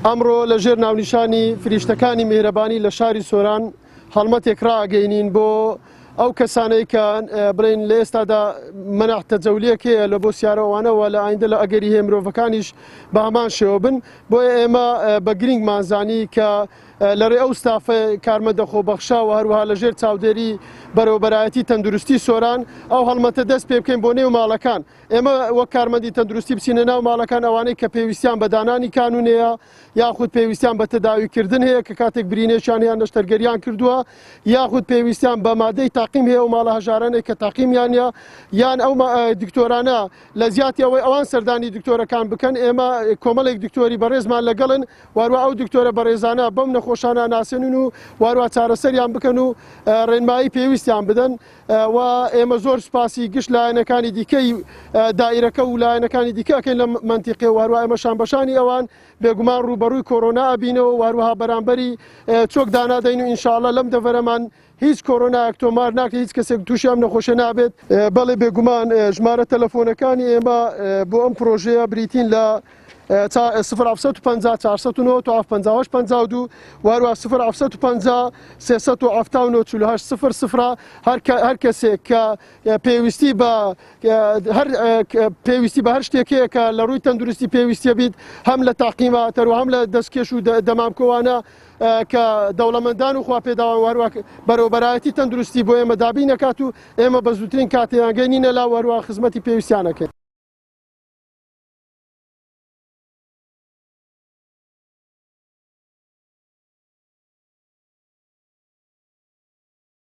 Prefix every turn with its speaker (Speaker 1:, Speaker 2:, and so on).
Speaker 1: ئەمڕۆ لە ژێر ناونیشانی فریشتەکانی میهرەبانی لە شاری سۆران هەڵمەتێک ڕائەگەینین بۆ ئەو کەسانەی کە بڵێن لە ئێستادا مەنع تەجەولیەک هەیە لە بۆ سیارەوانەوە لە ئایندە لە ئەگەری هەیە مرۆڤەکانیش بە هەمان شێوە بن بۆیە ئێمە بە گرنگمان زانی کە لە ڕێ ئەو ستافە کارمەندە خۆبەخشە و هەروەها لە ژێر چاودێری بەرەوبەرایەتی تەندروستی سۆران ئەو هەڵمەتە دەست پێ بکەین بۆ نێو ماڵەکان ئێمە وەک کارمەندی تەندروستی بچینە ناو ماڵەکان ئەوانەی کە پێویستیان بە دانانی کانونەیە یاخود پێویستیان بە تەداویکردن هەیە کە کاتێک برینێکیان هەیە نەشتەرگەریان کردووە یاخود پێویستیان بە مادەی تاقیم هەیە و ماڵە هەژارانێک کە تاقیمیانە یان ئەو دکتۆرانە لە زیاتی ئەوەی ئەوان سەردانی دکتۆرەکان بکەن ئێمە کۆمەڵێک دکتۆری بەڕێزمان لەگەڵن واروا ئەو دکتۆرە بەڕێزانە بەم نەخۆشانە ناسێنن و واروا چارەسەریان بکەن و ڕێنمایی پێویستیان بدەن و ئێمە زۆر سوپاسی گشت لایەنەکانی دیکەی دائیرەکە و لایەنەکانی دیکە ئەکەین لە مەنتیقێ و هەروە ئێمە شانبەشانی ئەوان بێگومان ڕووبەڕووی کۆرۆنا ئەبینەوە و هەروەها بەرامبەری چۆک دانادەین و ئینشاءاللە لەم دەڤەرەمان هیچ کۆرۆنایەک تۆمار ناکرێت هیچ کەسێک تووشی ئەم نەخۆشیە نابێت. بەڵێ بێگومان ژمارە تەلەفۆنەکانی ئێمە بۆ ئەم پرۆژەیە بریتین لە 0750 497 58 52 و هەروە 0750 379 48 00 هەر کەسێک کە پێویستی بە هەر پێویستی بە هەر شتێک هەیە کە لە ڕووی تەندروستی پێویستیە بیت هەم لە تاقیمە تەروە هەم لە دەستکێش و دەمامکۆوانە کە دەوڵەمەندان و خواپێداوان وهروە بەرەوبەرایەتی تەندروستی بۆ ئێمە دابین نەکات و ئێمە بە زووترین کاتیانگەینینە لا وهروە خزمەتی پێویستیانەکەین.